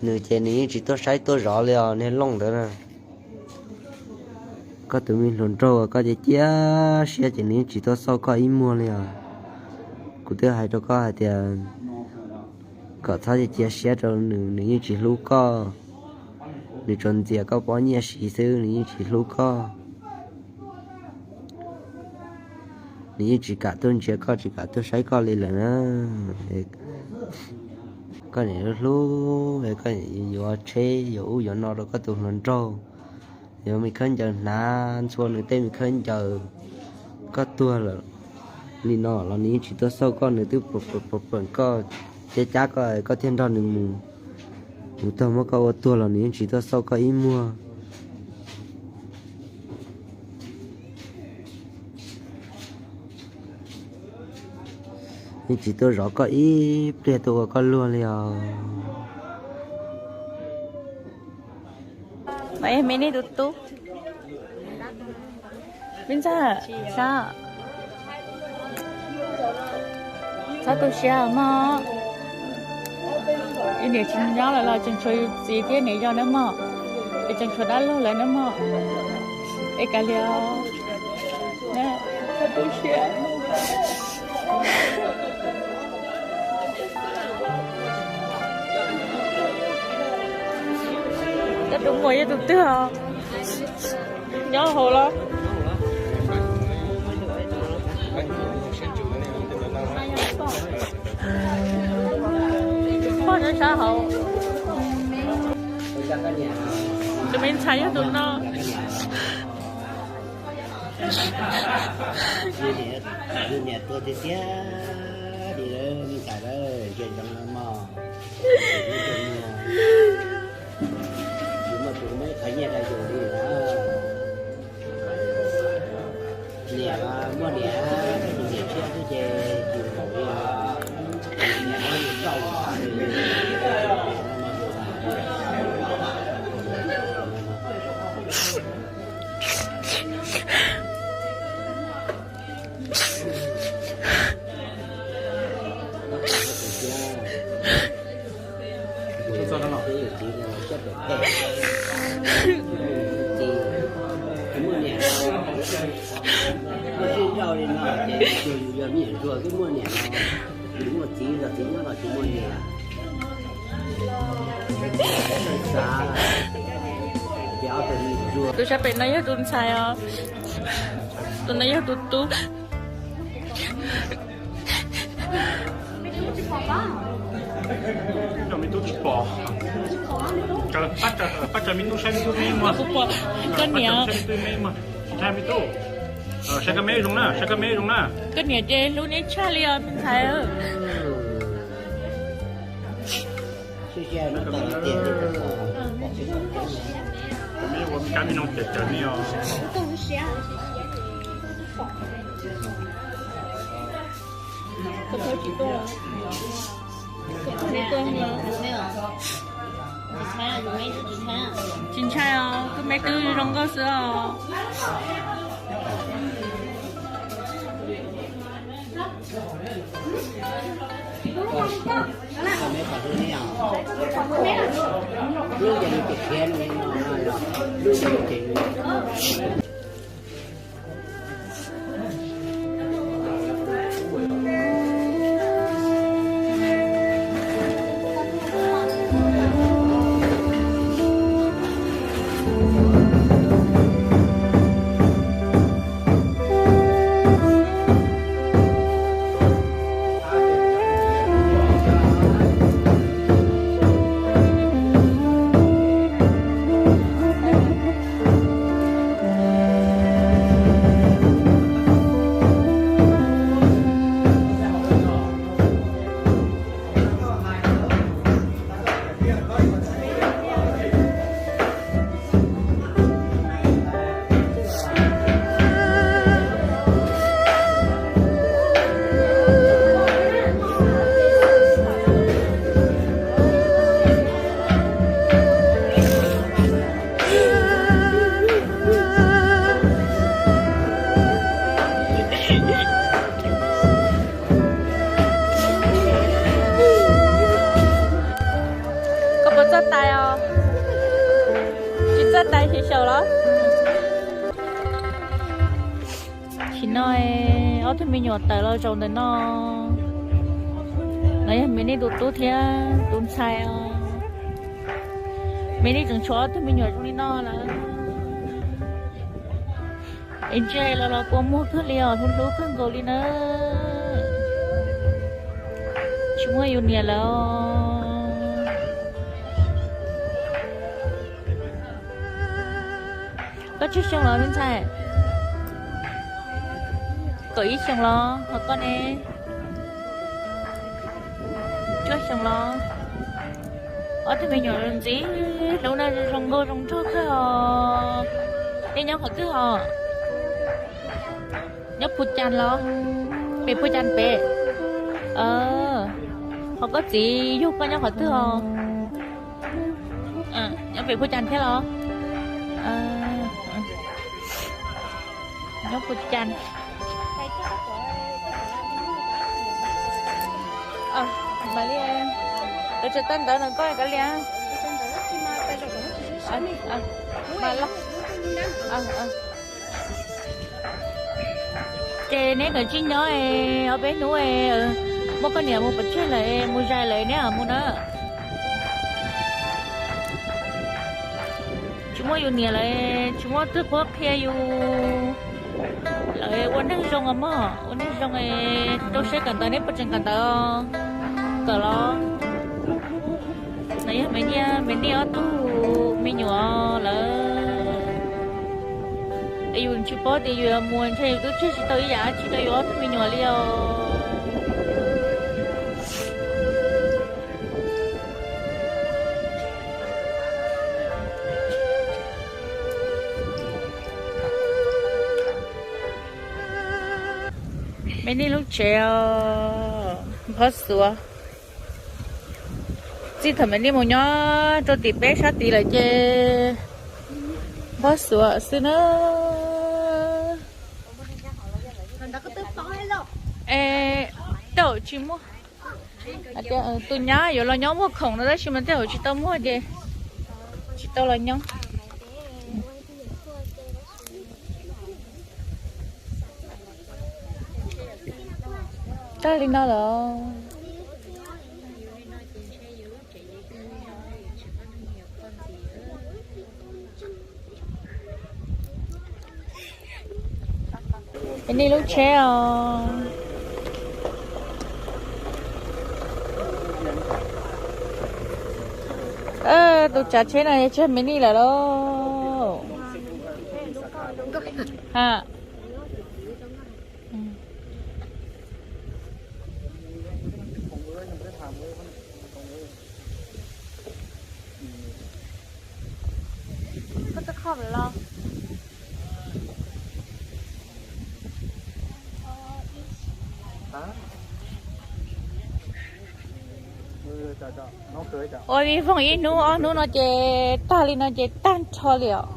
Nws ces nws yeej tsis tuaj saib tuaj zov li os, niag Looj ntawd na. Koj tus me hluas nraug uas koj cia cia siab ces nws yeej tsis tuaj xauj koj ib muag li os. Kuv twb hais rau koj hais tias kom txhob cia cia siab rau nws, nws yeej tsis hlub koj. Nws tsuas ntxias koj pob nyiaj siv xwb, nws yeej tsis hlub koj. Nws yeej tsis kam tuaj ntsia koj, tsis kam tuaj saib koj li lawm na. Koj niam hlub hlub, koj niam yuav tsheb yuav ub yuav no rau koj tus hluas nraug, yuav me khaub ncaws hnav ntxhua nws tej me khaub ncaws. Koj tuag lawm li no los nws yeej tsis tuaj xauj koj, nws twb pam pam koj, cab cab koj, koj thiaj nrog nws mus. Mus tag muab koj ua tuag los nws yeej tsis tuaj xauj koj ib muag. Yeej tsis tuaj zov koj ib pliag, tuaj ua koj luag li os. No yog me nej tus tub. Me ntxawg, sab, txhob tu siab mog. Yus niam tsis nyob lawm los tseem tshuav yus txiv thiab niam yau nawb mog. Es tseem tshuav dab laug lawm nawb mog. Es kav liam, txhob tu siab. Koj tus muam yog tus twg os? Nyob hauv los? Pog nyob sab hauv. Tus me ntxhais yog tus no. Niam tuag tiag tiag li lawm, me ntxhais lawm, ntsia ntsoov mog. Tsis muaj tus muaj ib qho nyiaj rau yus li na. Niam muaj niam, tus niam tshiab xwb ces yus nkaus li os. Niam muab yus coj los. Tus sab pem no yog tus ntxhais os, tus no yog tus tub. Me tub tsis pom. Pab tsa me tub saib me tub me muag. Koj niam. Saib me tub. Saib koj me zoo na, saib koj me zoo na. Koj niam ces hlub neb tshaj li os me ntxhais. Ua kab me noog cawm cawm nej os. Tsis ntshai os, koj me twb zoo nkauj xwb os. Ua txoj tais os. Tsis txoj tais tsis xyaum los. Tsis no, ob tug me nyuam tawm los zaum ntawm no. No yog Me Nij tus tub thiab tus ntxhais os. Me Nij tseem tshuav ob tug me nyuam zoo li no lawm. Es ntsia los los kua muag kawg li os, hlub hlub kawg nkaus li na. Tsis muaj yus niam lawm os. Koj tsawg xyoo los me ntxhais? Kaum ib xyoos los, ho koj ne? Cuaj xyoos los. Ob tug me nyuam ntxim hlub na, zoo nkauj zoo nraug kawg os. Nej nyob qhov twg os? Nyob Phu Cas los? Pem Phu Cas pem. Ho koj txiv yug koj nyob qhov twg os? Nyob pem Phu Cas thiab los? Nyob Phu Cas. Mam li, lawv tseem tau ntawv no koj kav liam. Ces neb kav tsij nyob es ob peb hnub es muab koj niam mus pov tseg lawm es mus zais lawm neb mam mus na. Tsis muaj yus niam lawm, tsis muaj twg qhuab qhia yus lawm, ua neeg zoo os mog, ua neeg zoo es rau siab kawm ntawv, neb puas tseem kawm ntawv? Kawm los? No yog Me Nij, Me Nij ob tug me nyuam lawm. Es yus tsis paub tias yus yuav mus ntshe yus twb tseg tsis tau ib yam dab tsi rau yus ob tug me nyuam li os. Me Nij lub tsev os, nphob xuav. Txij thaum Me Nij mus nyob rau tim peb sab tid lawm ces nphob xuav xwb na. Es tej zaum tsis muaj, tus nyab yuav los nyob muag khoom no tab sis mas tej zaum tsis tau muag ces tsis tau los nyob. Tag li no lawm. Me Nij lub tsheb os. Tus tsav tsheb no tseg Me Nij lawm lauj. Ha. Ua me voog ib hnub ob hnub no ces tag li no ces tag nrho li os.